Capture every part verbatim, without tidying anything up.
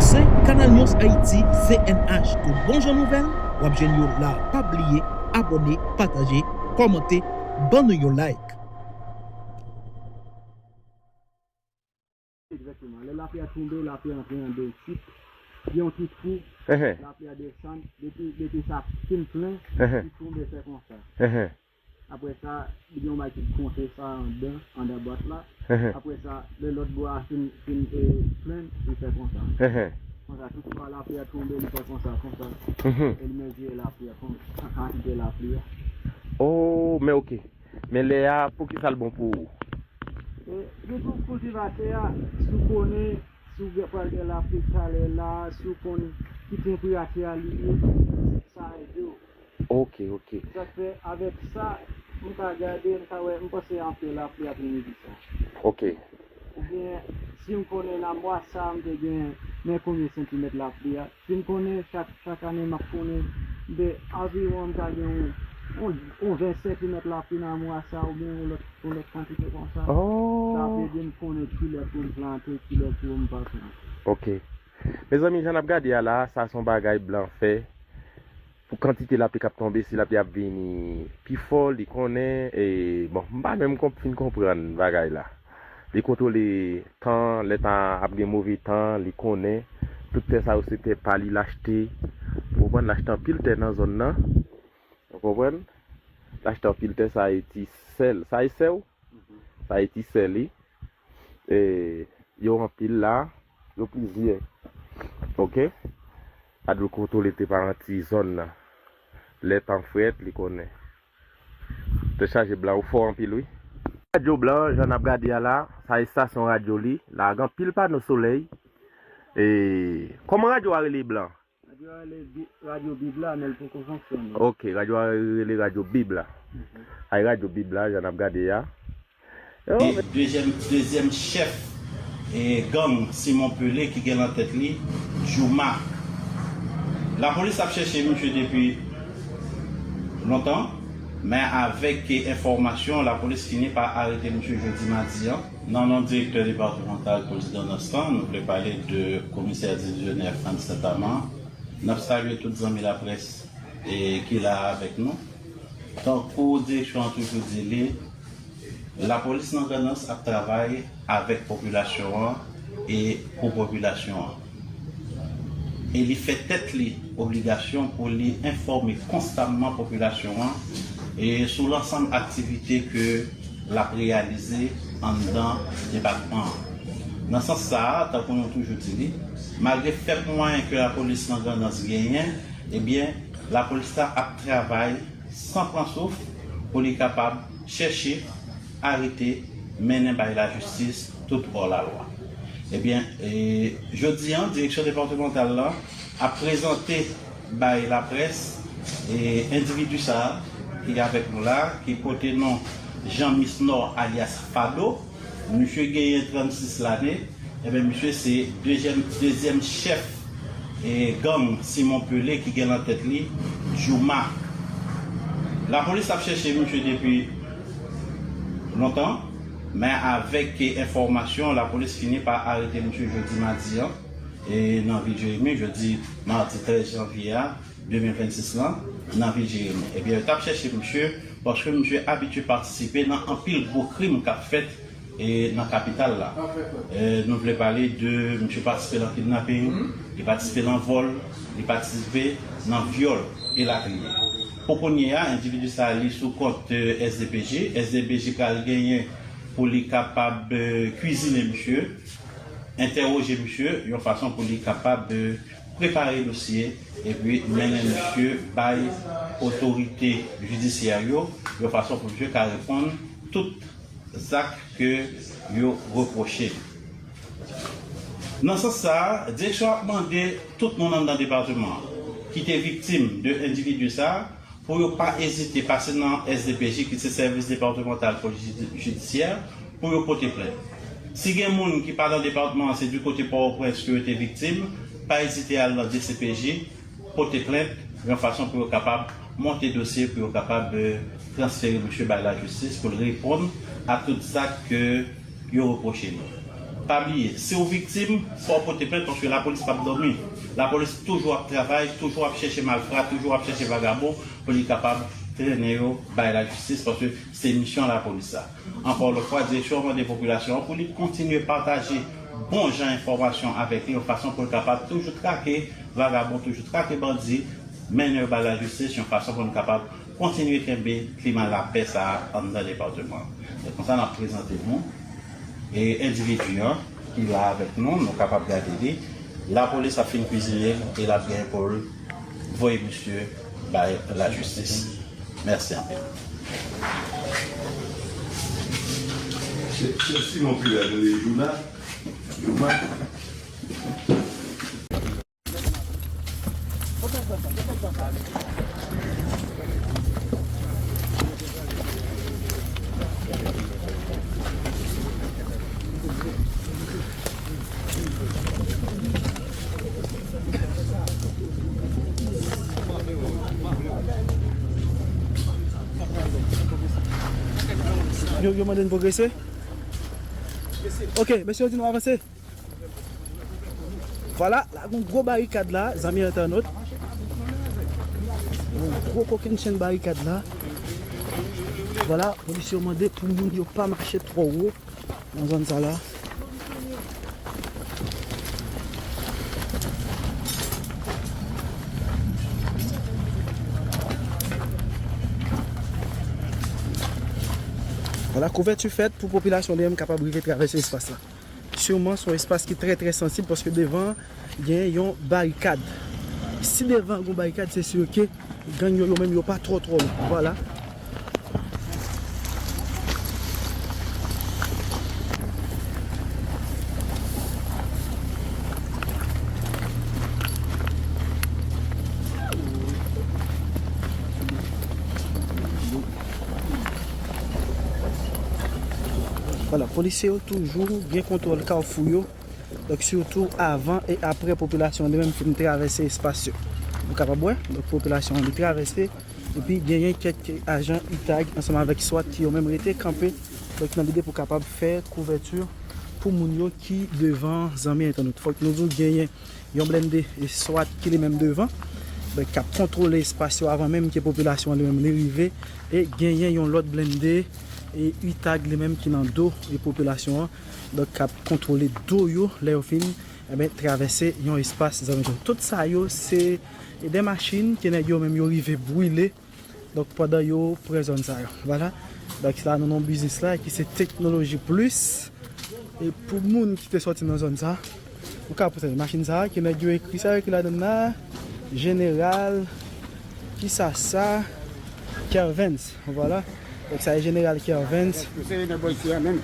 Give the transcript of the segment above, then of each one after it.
Se Kanal News Haiti, C N H. Tout bon jan nouvèl, w ap jwenn yo la. Pa bliye abòne, pataje, kòmante, ban nou yon like. Egzakteman. Lè lapli a tonbe, lapli a antre anndan yon ti, yon ti twou, lapli a desann, depi, depi sa fin plen, li tonbe fè konsa. Apre sa, li gen yon bagay ki konte sa anndan, anndan bwat la. Apre sa, lè lòt bò a fin, fin, e, plen, li fè konsa. Konsa, tout fwa lapli a tonbe, li fè konsa, konsa. E li mezire lapli a, kon, kantite lapli a. Oh, men oke. Men lè a, poukisa l bon pou ou? E, li pou kiltivatè a, si w konnen, si w gen, pral gen lapli talè la, si w konnen ki tenperatè a li ye, sa ede w. Ok, ok. Sa k fè, avèk sa, m ka gade, m ka wè, m panse anpil lapli apremidi sa. Ok. Oubyen, si m konnen nan mwa sa, m te gen men konbyen santimèt lapli a. Si m konnen chak, chak ane, m ap konnen, m te anviwon, m ka gen yon, yon, yon ven santimèt lapli nan mwa sa, oubyen yon lòt, yon lòt kantite konsa. Oh. Sa ap ede m konnen kilè pou m plante, kilè pou m pa plante. Ok. Mezanmi, jan n ap gade a la, sa se yon bagay blan fè. Pou kantite lapli k ap tonbe, si lapli ap vini pi fò, li konnen, e, bon, m pa menm konp-, fin konprann bagay la. Li kontwole tan, lè tan ap gen move tan, li konnen. Tout tè sa yo se tè pa li, l achte. Ou konprann, l achte anpil tè nan zòn nan. Ou konprann? L achte anpil tè, sa e ti sè l. Sa e sè w? Sa e ti sè li. E, yo anpil la, yo plizyè. Ok? Sa dwe kontwole te pa yon ti zòn nan. Lè tan frèt, li konnen. Tèt chaje blan, ou fò anpil, wi. Radyo blan, jan n ap gade a la, sa estasyon radyo li. La, gen anpil pano solèy. E, kòman radyo a rele blan? Radyo a rele Bi-, Radyo Bib la, men l poko fonksyone. Ok, radyo a rele Radyo Bib la. Mhm. Ay, Radyo Bib la, jan n ap gade a. E dezyèm, dezyèm chèf, e, gang Simon Pelé ki gen nan tèt li Jouma. Lapolis ap chèche misye depi lontan, men avèk, e, enfòmasyon, lapolis fini pa arete misye jodi madi an. Nan non direktè depatmantal polis Grandans lan, nou vle pale de komisè divizyoner Frantz Saint-Amand. N ap salye tout zanmi laprès, e, ki la avèk nou. Tankou direksyon an toujou di li, lapolis nan Grandans ap travay avèk popilasyon an e pou popilasyon an. E li fè tèt li obligasyon pou li enfòme konstamman popilasyon an e sou lansanm aktivite ke l ap reyalize anndan depatman an. Nan sans sa a, tankou nou toujou di li, malgre fèb mwayen ke lapolis nan Grandans genyen, ebyen, lapolis la ap travay san pran souf pou li kapab chèche, arete, mennen bay lajistis tout hors la loi. Ebyen, e, jodi a, direksyon depatmantal la ap prezante bay laprès, e, endividi sa a ki avèk nou la, ki pote non Jean Misnor alyas Fado. Misye genyen trannsis lane. Ebyen, misye se dezyèm, dezyèm chèf, e, gang Simon Pelé ki gen nan tèt li Jouma. Lapolis ap chèche misye depi lontan, men avèk, e, enfòmasyon, lapolis fini pa arete misye jodi madi an, e, nan vil Jeremi, jodi madi trèz janvye a, de mil vennsis lan, nan vil Jeremi. Ebyen, yo t ap chèche misye, paske misye abitye patisipe nan anpil gwo krim k ap fèt, e, nan kapital la. E, nou vle pale de misye patisipe nan kidnaping, li patisipe nan vòl, li patisipe nan vyòl, elatriye. Pou kounye a, endividi sa a, li sou kont, e, S D P J. S D P J pral genyen pou li kapab, e, kwizine misye, entèwoje misye, yon fason pou li kapab, e, prepare dosye, epi mennen misye bay otorite jidisyè yo, yon fason pou misye ka reponn tout zak ke yo repwoche li. Nan sans sa a, direksyon ap mande tout moun anndan depatman an ki te viktim de endividi sa a, pou yo pa ezite pase nan S D P J, ki se Sèvis Depatmantal Polis Jidi-, Jidisyè, pou yo pote plent. Si gen moun ki pa nan depatman an, se di kote Pòtoprens ke yo te viktim, pa ezite al nan D C P J, pote plent, yon fason pou yo kapab monte dosye, pou yo kapab, e, transfere misye bay lajistis, pou l reponn a tout zak ke yo repwoche li. Pa bliye, si w viktim, fò w pote plent paske lapolis p ap dòmi. Lapolis toujou ap travay, toujou ap chèche malfra, toujou ap chèche vagabon pou li kapab trennen yo bay lajistis paske se misyon lapolis sa. Ankò yon lòt fwa, direksyon an mande popilasyon an pou li kontinye pataje bon jan enfòmasyon avèk li yon fason pou l kapab toujou trake vagabon, toujou trake bandi, mennen yo bay lajistis yon fason pou n kapab kontinye kenbe klima lapè sa a anndan depatman an. Se konsa n ap prezante nou e endividi an ki la avèk nou, nou kapab gade li. Lapolis ap fin kwizine l e l ap gen pou l voye misye bay lajistis. Mèsi anpil. Se, se Simon Pilat, rele Jouna. Jouna. Yo, yo mande n pwogrese? Ok, mesye yo di nou avanse. Vwala, la gon gwo barikad la, zanmi entènot. Gon gwo kokennchenn barikad la. Vwala, polisye yo mande pou moun yo pa mache twò wo nan zòn sa la. Vwala, kouvèti fèt pou popilasyon li menm kapab rive travèse espas la. Siman, se yon espas ki trè, trè sansib paske devan gen yon barikad. Si devan gon barikad, se si ke gang yo, yo menm, yo pa twò, twò lwen. Vwala. Vwala, polisye yo toujou gen kontwòl kafou yo. Donk, sitou avan e apre popilasyon an li menm fin travèse espas yo. Nou kapab wè, donk, popilasyon an li travèse, epi genyen kèk ajan UTAG ansanm avèk swat ki yo menm rete kanpe, donk, nan lide pou kapab fè kouvèti pou moun yo ki devan, zanmi entènot. Fòk nou di w genyen yon blende e swat ki li menm devan, donk, k ap kontwole espas yo avan menm ke popilasyon an li menm li rive, e genyen yon lòt blende e UTAG li menm ki nan do e popilasyon an, donk, k ap kontwole do yo lè yo fin, enben, travèse yon espas, zanmi entènot. Tout sa yo, se de machin ke nèg yo menm yo rive brile, donk, pandan yo pran zòn sa yo. Vwala. Donk, la, nou nan biznis la, ki se Teknoloji Plis. E pou moun ki te sòti nan zòn sa, ou ka pou tande machin sa, ke nèg yo ekri, sa yo ekri ladann la, Jeneral, kisa sa, Kervens, vwala. Donk, sa e Jeneral Kervens. Se nèg Bòysè a menm.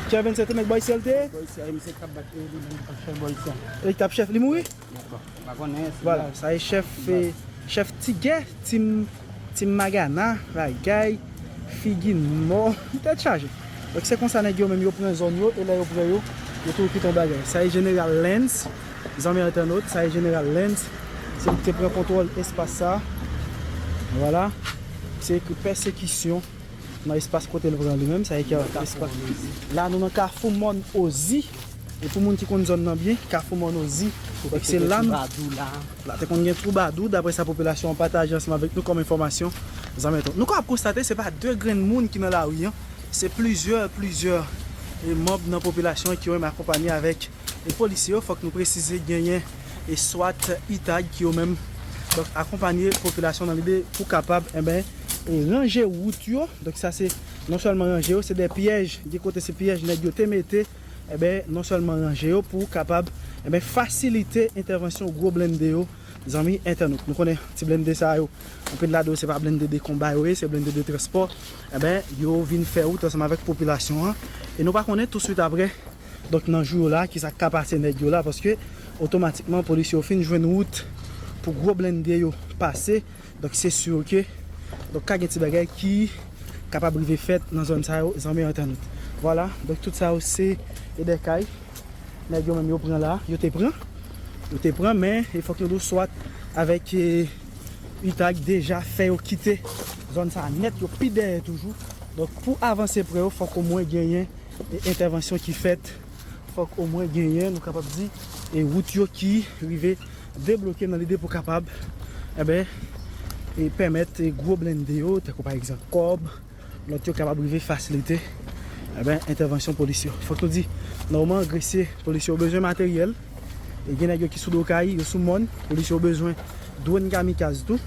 Kervens se te nèg Bòysè l te ye? Bòysè a, misye k ap bat li, li menm k ap chèf Bòysè a. E li t ap chèf, li mouri? Dakò. M pa konnen, se... Vwala, sa e chèf, eh, chèf Tigè, Tim, Tim Magana, bagay, figi mò, tèt chaje. Donk, se konsa nèg yo menm yo pran zòn yo, e lè yo pran yo, yo tou kite yon bagay. Sa e Jeneral Lens, zanmi entènot, sa e Jeneral Lens, se li ki te pran kontwòl espas sa. Vwala, se ekri pèsekisyon nan espas kote l pran li menm, sa e ki espas. La, nou nan Kafou Mòn Ozi. E pou moun ki konn zòn nan byen, Kafou Mòn Ozi. Donk, se la nou... La te konn gen twoubadou, daprè sa popilasyon an pataje ansanm avèk nou kòm enfòmasyon, zanmi entènot. Nou kapab konstate, se pa de grenn moun ki nan lari an, se plizyè, plizyè, e, manm nan popilasyon an ki yo menm akonpanye avèk, e, polisye yo. Fòk nou presize genyen, e, swat, UTAG ki yo menm, donk, akonpanye popilasyon nan lide pou kapab, enben, e, ranje wout yo. Donk, sa se non sèlman ranje yo, se de pyèj, gen kote se pyèj nèg yo te mete, enben, non sèlman ranje yo pou kapab, enben, fasilite entèvansyon gwo blende yo, zanmi entènot. Nou konnen ti blende sa yo, anpil ladan yo se pa blende de konba yo ye, se blende de transpò. Enben, yo vin fè wout ansanm avèk popilasyon an. E nou pa konnen, touswit apre, donk, nan jou yo la, kisa k ka pase nèg yo la, paske otomatikman polisye yo fin jwenn wout pou gwo blende yo pase. Donk, se si ke, donk, ka gen ti bagay ki kapab rive fèt nan zòn sa yo, zanmi entènot. Vwala, donk, tout sa yo se e de kay nèg yo menm yo pran la, yo te pran. Yo te pran, men e fòk nou di w, swat avèk, e, UTAG deja fè yo kite zòn sa nèt, yo pi dèyè toujou. Donk, pou avanse prè yo, fòk omwen genyen, e, entèvansyon ki fèt Fòk omwen genyen, nou kapab di, e wout yo ki rive debloke nan lide pou kapab, enben, e pèmèt, e gwo blende yo, tankou pa egzanp kòb, lòt yo kapab rive fasilite, enben, entèvansyon polis yo. Fòk nou di, nòmalman, Gresye, polis yo bezwen materyèl, e gen nèg yo ki sou do kay, yo sou mòn, polis yo bezwen dwòn kamikaz tou,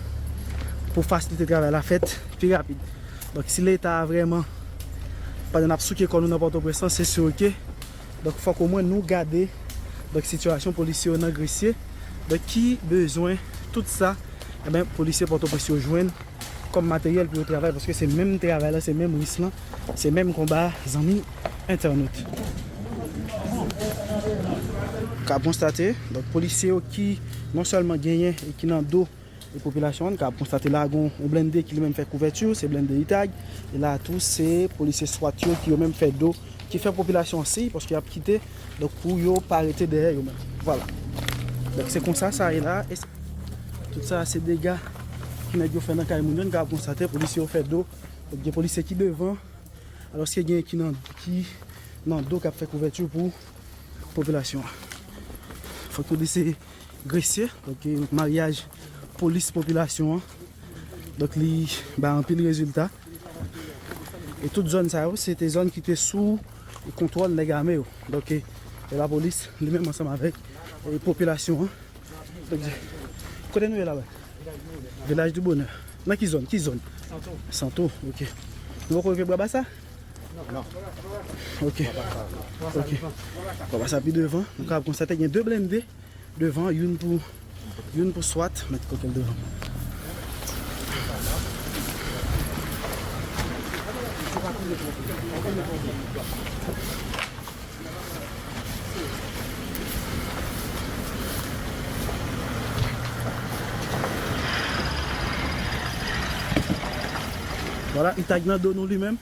pou fasilite travay la fèt pi rapid. Donk, si Leta a vrèman, pandan n ap souke kò nou nan Pòtoprens lan, se si ke Donk, fòk omwen nou gade, donk, sitiyasyon polisye yo nan Gresye. Donk, ki bezwen tout sa, enben, polisye Pòtoprens yo jwenn kòm materyèl pou yo travay, paske se menm travay la, se menm risk lan, se menm konba, zanmi entènot. Ka konstate, donk, polisye yo ki non sèlman genyen e ki nan do e popilasyon an, n ka konstate la, gon yon blende ki li menm fè kouvèti, se blende itag. E la tou, se polisye swat yo ki yo menm fè do, ki fè popilasyon an siy, paske y ap kite, donk, pou yo pa rete dèyè yo menm. Vwala. Donk, se konsa sa ye la. E se, tout sa, se dega ki nèg yo fè nan kay moun yo. N ka konstate, polisye yo fè do. Donk, gen polisye ki devan, alòske gen ki nan, ki nan do k ap fè kouvèti pou popilasyon an. Fòk nou di se Gresye, donk, e, maryaj polis popilasyon an. Donk, li bay anpil rezilta. E tout zòn sa yo, se te zòn ki te sou kontwòl nèg ame yo. Donk, e, e lapolis, li menm ansanm avèk, e, popilasyon an. Donk, kote nou ye la, wè? Vilaj di Bonè. Nan ki zòn? Ki zòn? Santo. Santo, ok. Nou poko rive Bwabasa? Non. Ok. Ok. Bwabasa pi devan. Nou kapab konstate gen de blende devan, youn pou, youn pou swat, mèt kote l devan. Vwala, itag nan do nou li menm.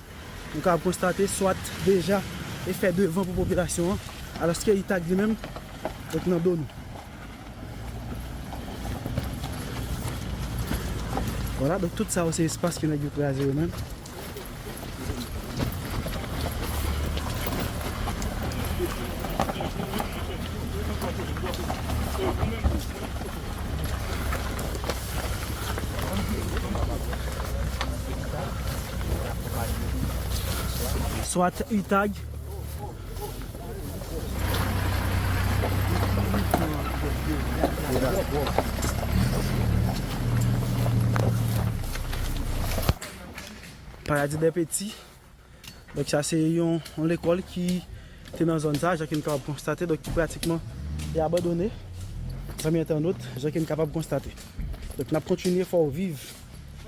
Nou kapab konstate swat deja e fè devan pou popilasyon an, alòske itag li menm, donk, nan do nou. Vwala, donk, tout sa yo se espas ke nèg yo kraze yo menm. Swat itag. Paradis des Petits. Donk, sa se yon, yon lekòl ki te nan zòn sa, jan ke n kapab konstate, donk, ki pratikman e abandone. Zanmi entènot, jan ke n kapab konstate. Donk, n ap kontinye fè w viv,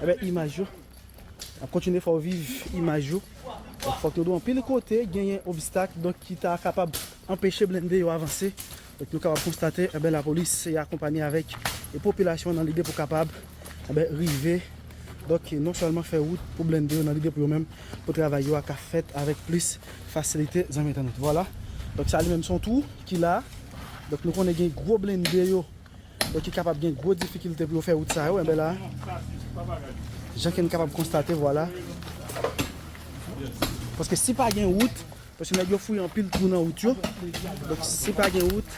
enben, imaj yo. N ap kontinye fè w viv imaj yo. Donk, fòk nou di w anpil kote genyen obstak, donk, ki ta kapab anpeche blende yo avanse. Donk, nou kapab konstate, enben, lapolis e akonpanye avèk e popilasyon nan lide pou kapab, enben, rive, donk, non sèlman fè wout pou blende yo nan lide pou yo menm, pou travay yo a ka fèt avèk plis fasilite, zanmi entènot. Vwala. Donk, sa li menm se yon twou ki la. Donk, nou konnen gen gwo blende yo, donk, ki kapab gen gwo difikilte pou yo fè wout sa yo, enben la, jan ke n kapab konstate, vwala. Paske si pa gen wout, Paske nèg yo fouye anpil twou nan wout yo. Donk, si pa gen wout,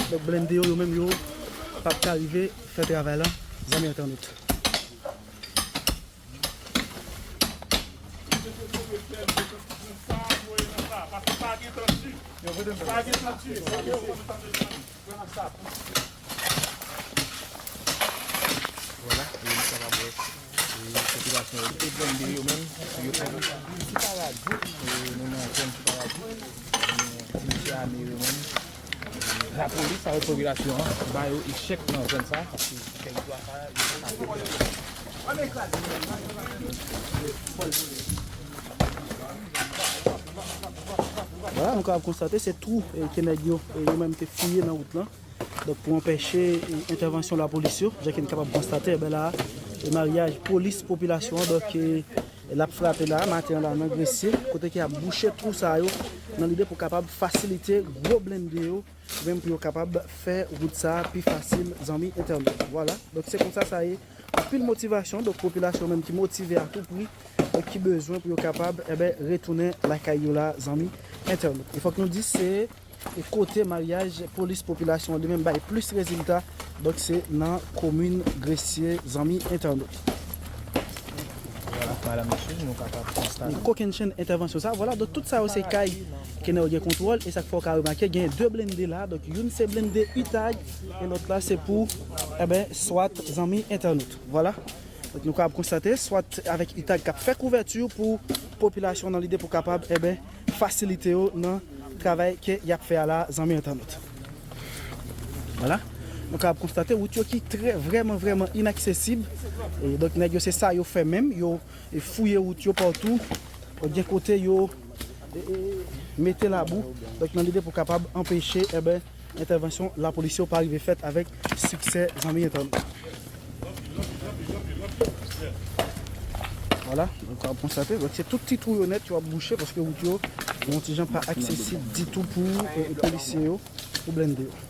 donk, blende yo, yo menm, yo p ap ka rive fè travay la, zanmi entènot. Vwala, e nou kapab wè, e popilasyon yo te blende yo menm, pou yo fè ti parad, e nou nan zòn ti parad, e ti mesye ame yo menm, e lapolis avèk popilasyon an ba yo echèk nan zòn sa, paske tèritwa sa, yo pa ka fè. Vwala, nou kapab konstate se twou, e, ke nèg yo, e, yo menm te fouye nan wout lan. Donk, pou anpeche, e, entèvansyon lapolis yo, jan ke n kapab konstate, enben la, e, maryaj polis popilasyon an, donk, e, l ap frape la, maten an la, nan Gresye, kote ke y ap bouche twou sa yo, nan lide pou kapab fasilite gwo blende yo, menm pou yo kapab fè wout sa pi fasil, zanmi entènot. Vwala, donk, se konsa sa ye. Anpil motivasyon, donk, popilasyon menm ki motive a tou pri, donk, ki bezwen pou yo kapab, enben, retounen lakay yo la, zanmi entènot. E fòk nou di, se E kote maryaj polis popilasyon an li menm bay plis rezilta, donk se nan komin Gresye, zanmi entènot. Vwala, madanm, mesye, nou kapab konstate. Kokennchenn entèvansyon sa, vwala, donk tout sa yo se kay ke nèg yo gen kontwòl, e sa k fè w ka remake, gen de blende la, donk youn se blende UTAG, e lòt la se pou, enben, swat zanmi entènot. Vwala. Donk, nou kapab konstate, swat avèk UTAG k ap fè kouvèti pou popilasyon nan lide pou kapab, enben, fasilite yo nan travay ke y ap fè a la, zanmi entènot. Vwala. Nou kapab konstate wout yo ki trè, vrèman, vrèman inaksesib. E donk, nèg yo, se sa yo fè menm. Yo, e, fouye wout yo patou. Gen kote yo, e, e, mete labou. Donk, nan lide pou kapab anpeche, enben, entèvansyon lapolis yo pa rive fèt avèk siksè, zanmi entènot. Vwala, donk, w ap konstate, donk, se tout ti twou yo nèt yo ap bouche paske wout yo yon ti jan pa aksesib ditou pou, e, polisye yo, pou blende yo.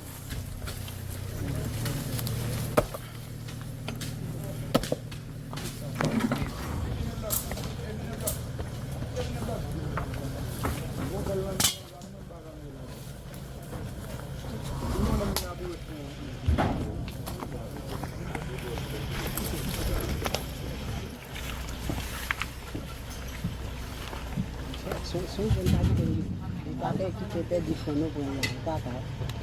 Son, son jèn pa kite li. Li pa fè kite pèdi fon nou pran la. Li pa ka.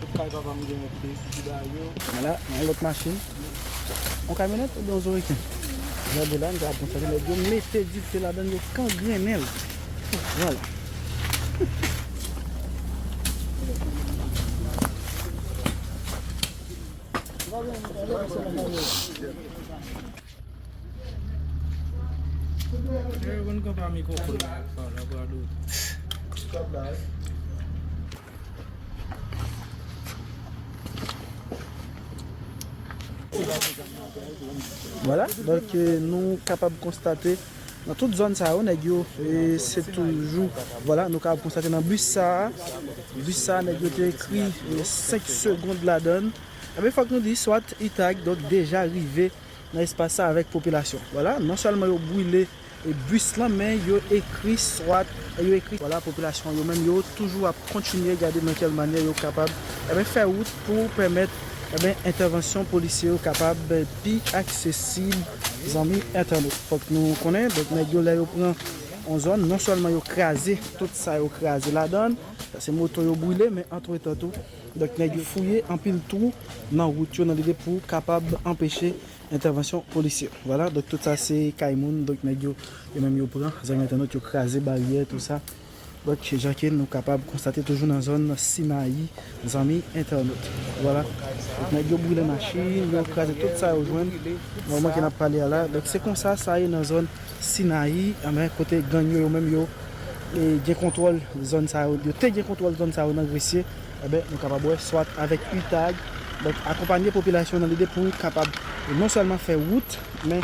Tout kay papa m gen yon pye ki ba yo. Vwala, yon lòt machin. Yon kamyonèt oubyen yon zoriken? Gade la, nou ka ap konstate nèg yo mete dife ladan l, yo kangrennen l. Vwala. Vwala, donk, e, nou kapab konstate nan tout zòn sa yo, nèg yo, e, se toujou, vwala, nou kapab konstate nan bis sa a, bis sa a, nèg yo te ekri, e, senk segond ladan l. Enben, fòk nou di, swat UTAG, donk, deja rive nan espas sa avèk popilasyon. Vwala, non sèlman yo brile, e, bis lan, men yo ekri swat, e, yo ekri, vwala, popilasyon yo menm, yo toujou ap kontinye gade nan kèl manyè yo kapab, enben, fè wout pou pèmèt, enben, entèvansyon polisye yo kapab, e, pi aksesib, zanmi entènot. Fòk nou konnen, donk, nèg yo, lè yo pran yon zòn, non sèlman yo kraze tout sa yo kraze ladan l, sa se moto yo brile, men antretan tou, donk, nèg yo fouye anpil twou nan wout yo nan lide pou kapab anpeche entèvansyon polisye. Vwala, donk tout sa se kay moun, donk nèg yo, yo menm yo pran, zanmi entènot yo kraze baryè, tou sa. Donk, jan ke nou kapab konstate toujou nan zòn Sinayi, zanmi entènot. Vwala. Donk, nèg yo brile machin, yo kraze tout sa yo jwenn. Nan moman ke n ap pale a la. Donk, se konsa sa ye nan zòn Sinayi, enben, kote gang yo, yo menm yo, e, gen kontwòl zòn sa yo. Yo te gen kontwòl zòn sa yo nan Gresye. Enben, nou kapab wè, swat avèk UTAG, donk, akonpanye popilasyon nan lide pou kapab, e, non sèlman fè wout, men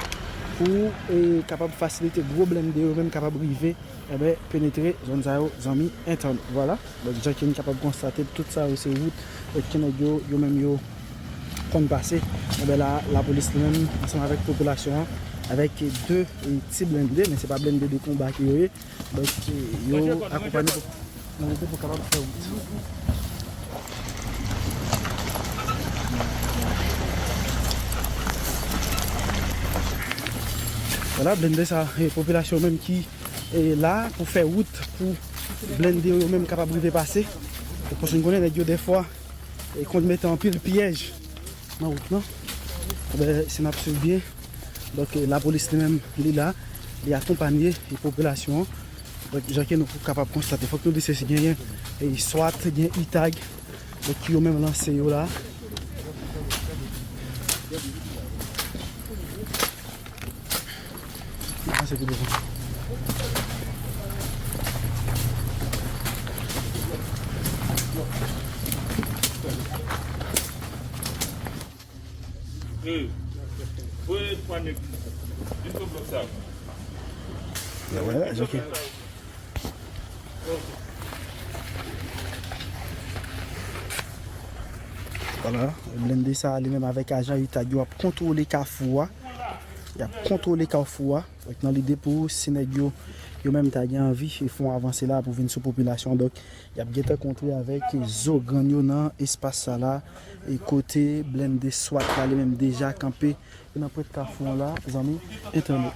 pou, e, kapab fasilite gwo blende yo menm kapab rive, enben, penetre zòn sa yo, zanmi entènot. Vwala. Donk, jan ke n kapab konstate, tout sa yo se wout, e, ke nèg yo, yo menm yo konn pase. Enben, la, lapolis li menm, ansanm avèk popilasyon an, avèk de, e, ti blende, men se pa blende de konba ke yo ye. Donk, e, yo akonpanye pou, nan lide pou kapab fè wout. Vwala, blende sa, e, popilasyon menm ki, e, la pou fè wout, pou blende yo, yo menm kapab rive pase. Paske nou konnen nèg yo dèfwa, e, konn mete anpil pyèj nan wout lan. Enben, si n ap swiv byen, donk, e, lapolis li menm, li la, li akonpanye, e, popilasyon an. Donk, jan ke nou kapab konstate, fòk nou di se genyen, e, swat, gen UTAG, donk, yo menm lanse yo la. Pase pi devan. Hey, voye twa nèg jis sou blòk sa. Vwala, ok. Vwala, blende sa a li menm avèk ajan UTAG yo ap kontwole kafou a. Y ap kontwole kafou a. Donk, nan lide pou si nèg yo, Yo menm ta gen anvi e fè yon avanse la pou vin sou popilasyon. Donk, y ap gentan kontre avèk zogrann yo nan espas sa la, e kote blende swat la, li menm deja kanpe nan pwent kafou an la, zanmi entènot.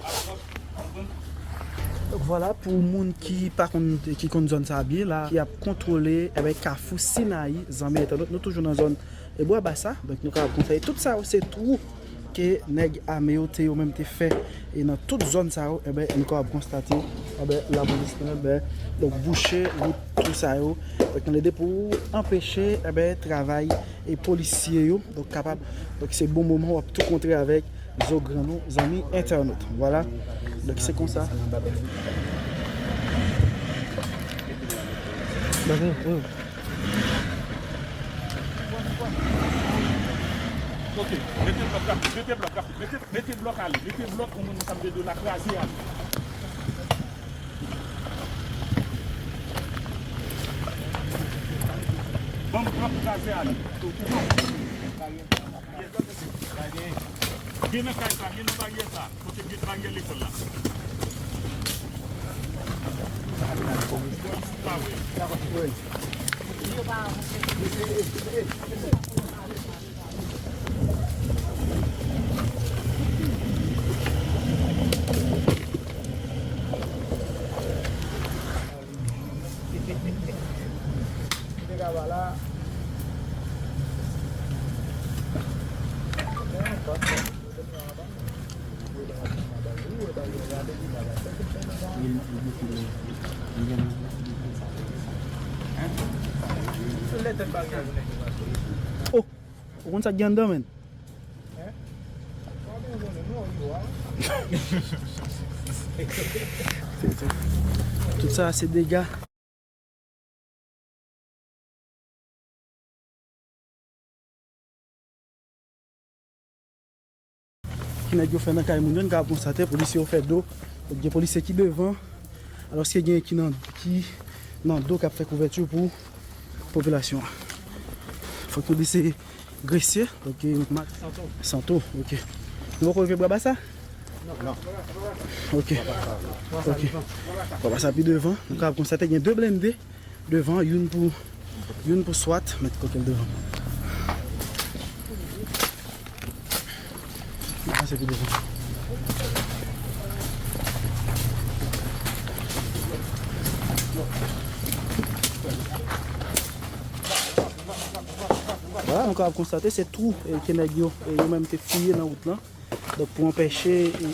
Donk, vwala, pou moun ki pa konn, ki konn zòn sa byen la, ki ap kontwole, e ben, Kafou Sinayi, zanmi entènot, nou toujou nan zòn, e, Bwa Basa. Donk, nou kapab konstate tout sa yo, se twou ke nèg ame yo te, yo menm te fè. E nan tout zòn sa yo, e ben, nou kapab konstate, e ben, lapolis, e ben, donk, bouche wout twou sa yo. Donk, nan lide pou anpeche, e ben, travay e polisye yo, donk, kapab, donk, se bon moman w ap tou kontre avèk zogrann nou, zanmi entènot. Vwala. Donk, se konsa. Ok, mete blòk la, mete blòk la, mete, mete blòk ale, mete blòk, moun sa m te di w la, kraze ale. Ban m pran pou kraze ale. Gen nan kay sa, gen nan baryè sa, kote gen baryè lekòl la. Pa vre. Oh, ou konn sa k gen anndan, menn? Tout sa se dega. Ki nèg yo fè nan kay moun yo, n kapab konstate polisye yo fè do. Donk, gen polisye ki devan, alòske gen ki nan, ki nan do k ap fè kouvèti pou popilasyon an. Fòk nou di se Gresye, ok, Mak. Santo. Santo, ok. Nou poko rive Bwa Basa? Non. Ok. Ok. Bwa Basa pi devan. Nou kapab konstate gen de blende devan, youn pou, youn pou swat, mèt kote l devan. Bwa Basa pi devan. Vwala, nou kapab konstate se twou, e, ke nèg yo, e, yo menm te fouye nan wout lan. Donk, pou anpeche, e,